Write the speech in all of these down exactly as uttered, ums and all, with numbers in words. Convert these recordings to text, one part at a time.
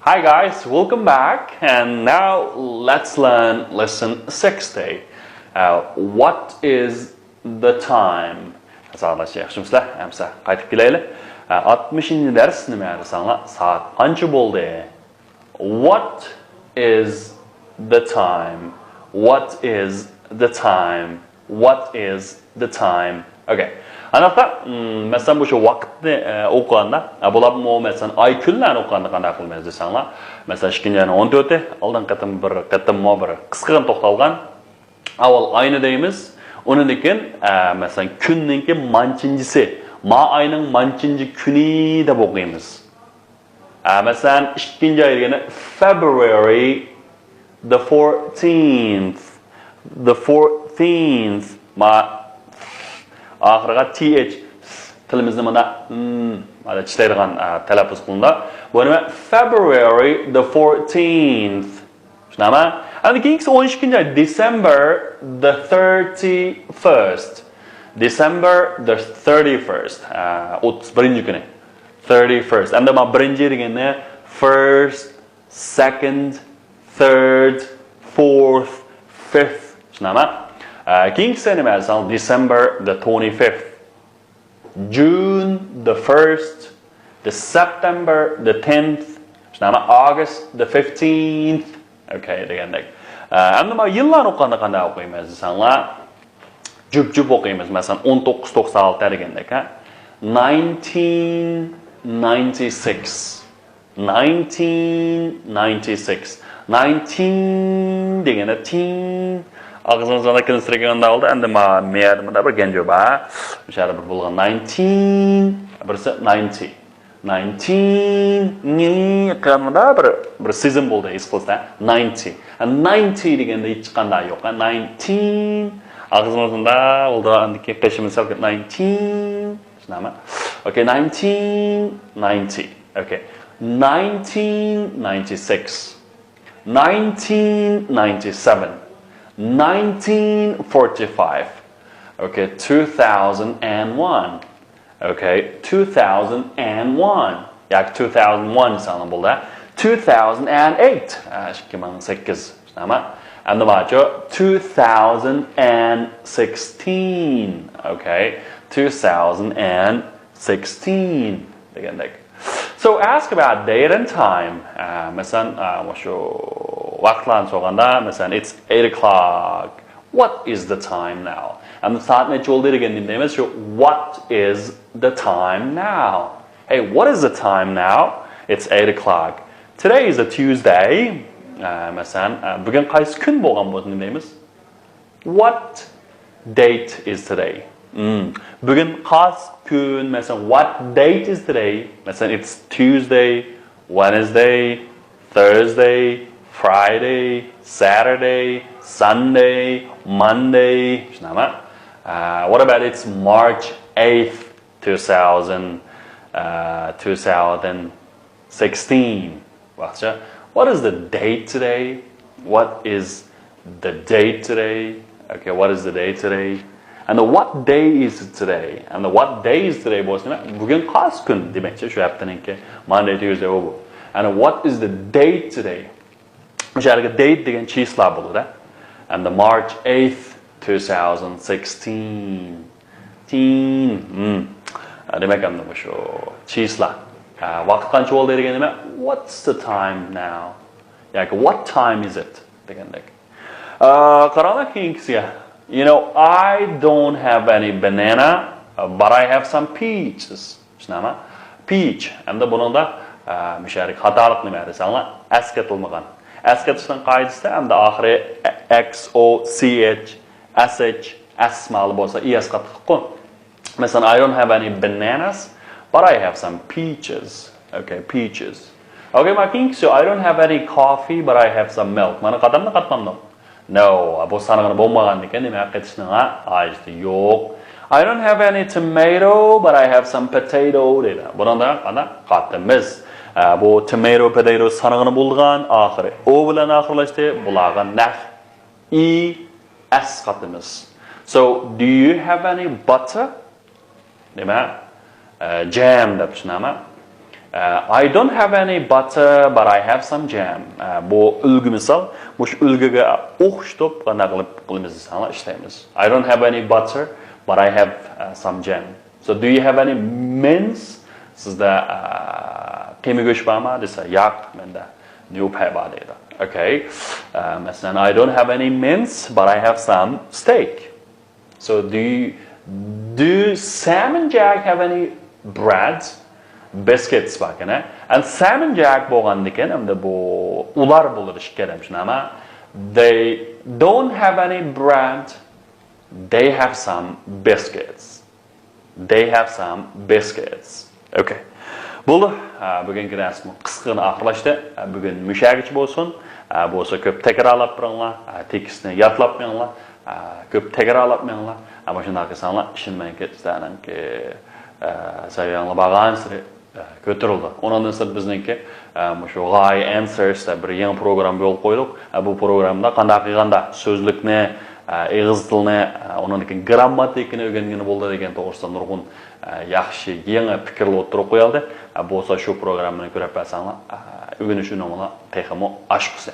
Hi guys, welcome back, and now let's learn lesson sixty. Uh, what is the time? ساغلاشچە ياخشىمۇسىلەر؟ ئەمسە قايتىپ كېلەيلى. ئاتمىشىنچى دەرس نېمە دېسەڭلار، سائەت قانچە بولدى؟ What is the time? What is the time? What is the time? Okay. ئانداقتا، مم، مەسىلەن، بۇ شۇ ۋاقىتنى ئە، ئوقۇغاندا، ئە، بۇلارمۇ، مەسىلەن، ئاي كۈنلەرنى ئوقۇغاندا قانداق قىلىمىز دېسەڭلار، مەسىلەن، ئىككىنچى ئاينىڭ ئون تۆتى، ئالدىنقى قېتىم بىر قېتىممۇ بىر قىسقىغىنە توختالغان. ئاۋۋال ئاينى دەيمىز، ئۇنىڭدىن كېيىن، ئە، مەسىلەن، كۈننىڭكى مانچىنچىسى، ما ئاينىڭ مانچىنچى كۈنى دەپ ئوقۇيمىز. ئە، مەسىلەن، ئىككىنچى ئاي دېگەندە February the fourteenth. The fourteenth. ما ئاخىرىغا T H. تىلىمىزنى مانا، م، مانا چىشلەيدىغان، ئە، تەلەپپۇز قىلىنىدۇ. بۇ نېمە؟ February the fourteenth. شۇنداقمۇ؟ ئەمدى كېيىنكىسى ئون ئىككىنچى ئاي، December the thirty-first. December the thirty-first. ئە، ئوتتۇز بىرىنچى كۈنى. Thirty-first. ئەمدى مانا بىرىنچى دېگەننى first, second, third, fourth, fifth. شۇنداقمۇ؟ ئە، كېيىنكىسى نېمە دېسەڭ، December the twenty-fifth. June the first, the September the tenth, شۇنداقمۇ؟ August the fifteenth. Okay دېگەندەك. ئە، ئەمدى مانا يىللارنى ئوقۇغاندا قانداق ئوقۇيمىز دېسەڭلار، جۈپ-جۈپ ئوقۇيمىز. مەسىلەن، ئون توققۇز توقسان ئالتە دېگەندەك، ھە؟ Nineteen ninety-six. Nineteen ninety-six. Nineteen دېگەندە تىن. ئاغزىڭىزدا كىلىنسىرىگەن ھالدا، ئەمدى ما-، مەيەردە مۇندا بىر گەنجۇ بار. مۇشۇ يەردە بىر بولغان nineteen، بىرسى ninety. Nineteen نى قىلغاندا بىر، بىر سېزىم بولدى، ھېس قىلسا. Ninety. Ninety دېگەندە ھېچقانداق يوق. Nineteen. ئاغزىڭىزدا بولدى، ئاندىن كېيىن قېشىمىز سەل nineteen. شۇنداقمۇ؟ Okay, nineteen ninety. Okay. Nineteen ninety-six. Nineteen ninety-seven. Nineteen forty-five. Okay, two thousand and one. Okay, two thousand and one. ياكى two thousand one دېسەڭلار بولدى. Two thousand and eight. ئىككى مىڭ سەككىز. شۇنداقمۇ؟ ئەمدى بارچۇ، two thousand and sixteen. Okay, two thousand and sixteen دېگەندەك. So ask about date and time. ئە، مەسىلەن، ئە، مۇشۇ ۋاقىتلارنى سورىغاندا، مەسىلەن، it's eight o'clock. What is the time now? ئەمدى سائەت نەچچە بولدى دېگەندە نېمە دەيمىز؟ شۇ، what is the time now? Hey, what is the time now? It's eight o'clock. Today is a Tuesday. ئە، مەسىلەن، ئە، بۈگۈن قايسى كۈن بولغان بولسا نېمە دەيمىز؟ What date is today? Hmm. بۈگۈن قايسى كۈن؟ مەسىلەن، what date is today? مەسىلەن، it's Tuesday, Wednesday, Thursday, Friday, Saturday, Sunday, Monday. شۇنداقمۇ؟ Uh, what about it's March eighth, two thousand, uh, two thousand sixteen. What is the date today? What is the date today? Okay, what is the date today? And what day is it today? And what day is today بولسا، بۈگۈن قايسى كۈن دېمەكچى، شۇ ھەپتىنىڭكى Monday, Tuesday، ئۇ بۇ. And what is the date today? مۇشۇ يەردىكى date دېگەن چىسلا بولىدۇ. And the March eighth, two thousand sixteen. Teen. Hmm. دېمەك، ئەمدى مۇشۇ چىسلا. ۋاقىت قانچە بولدى دېگەن نېمە؟ What's the time now? ياكى what time is it دېگەندەك. قاراڭلار كېيىنكىسىگە. You know, I don't have any banana, but I have some peaches. شۇنداقمۇ؟ Peach. ئەمدى بۇنىڭدا، ئە، مۇشۇ يەردىكى خاتالىق نېمە دېسەڭلار، ئەسكەتىلمىگەن. ئەسكەتىشنىڭ قائىدىسىدە ئەمدى ئاخىرى X O C H، S H، S مالى بولسا، E S قاتلىققۇ. مەسىلەن، I don't have any bananas, but I have some peaches. Okay, peaches. Okay, مانا كېيىنكىسى، I don't have any coffee, but I have some milk. مانا قاتامدۇ، قاتمامدۇ؟ No، بۇ سانىغىنى بولمىغاندىكىن، نېمە قېتىشنىڭ ھاجىتى يوق. I don't have any tomato, but I have some potato دەيدۇ. بۇنىڭدا قانداق قاتىمىز؟ ئە، بۇ tomato، potato سانىغىنى بولىدىغان ئاخىرى. O بىلەن ئاخىرلاشتى. بۇلارغا نەق E S قاتىمىز. So, do you have any butter? نېمە؟ ئە، جەم دەپ شۇنداقمۇ؟ I don't have any butter, but I have some jam. بۇ ئۈلگە مىسال. مۇشۇ ئۈلگىگە ئوخشىتىپ قانداق قىلىپ قىلىمىز دېسەڭلار، ئىشلەيمىز. I don't have any butter, but I have uh, some jam. So do you have any mince? سىزدە قىيما گۆش بارمۇ دېسە، ياق، مەندە نيۇپەي بار دەيدۇ. Okay. مەسىلەن، I don't have any mince, but I have some steak. So do you, do Sam and Jack have any bread? Biscuits باركەن. And Sam and Jack بولغاندىكىن، ئەمدى بۇ ئۇلار بولىدۇ ئىككىلەن، شۇنداقمۇ؟ They don't have any bread. They have some biscuits. They have some biscuits. Okay. بولدى. بۈگۈنكى دەرسمۇ قىسقىغىنا ئاخىرلاشتى. بۈگۈن مۇشۇ يەرگىچە بولسۇن. بولسا كۆپ تەكرارلاپ بېرىڭلار. تېكىستنى يادلاپ مېڭىڭلار. كۆپ تەكرارلاپ مېڭىڭلار. مۇشۇنداق قىلساڭلار، ئىشىنىمەنكى سىلەرنىڭكى سەۋىيەڭلار بارغانسېرى كۆتۈرۈلىدۇ. ئۇنىڭدىن سىرت بىزنىڭكى مۇشۇ غايە answers دەپ بىر يېڭى پروگرامما يولغا قويدۇق. بۇ پروگراممىدا قانداق قىلغاندا سۆزلۈكنى، ئېغىز تىلنى، ئۇنىڭدىن كېيىن گىرامماتىكىنى ئۆگەنگىلى بولىدۇ دېگەن توغرىسىدا نۇرغۇن ياخشى يېڭى پىكىرلەر ئوتتۇرىغا قويۇلدى. بولسا شۇ پروگراممىنى كۆرۈپ بەرسەڭلار، ئۆگىنىش ئۈنۈمىڭلار تېخىمۇ ئاشقۇسى.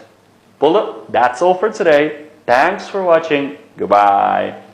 بولدى. That's all for today. Thanks for watching. Goodbye.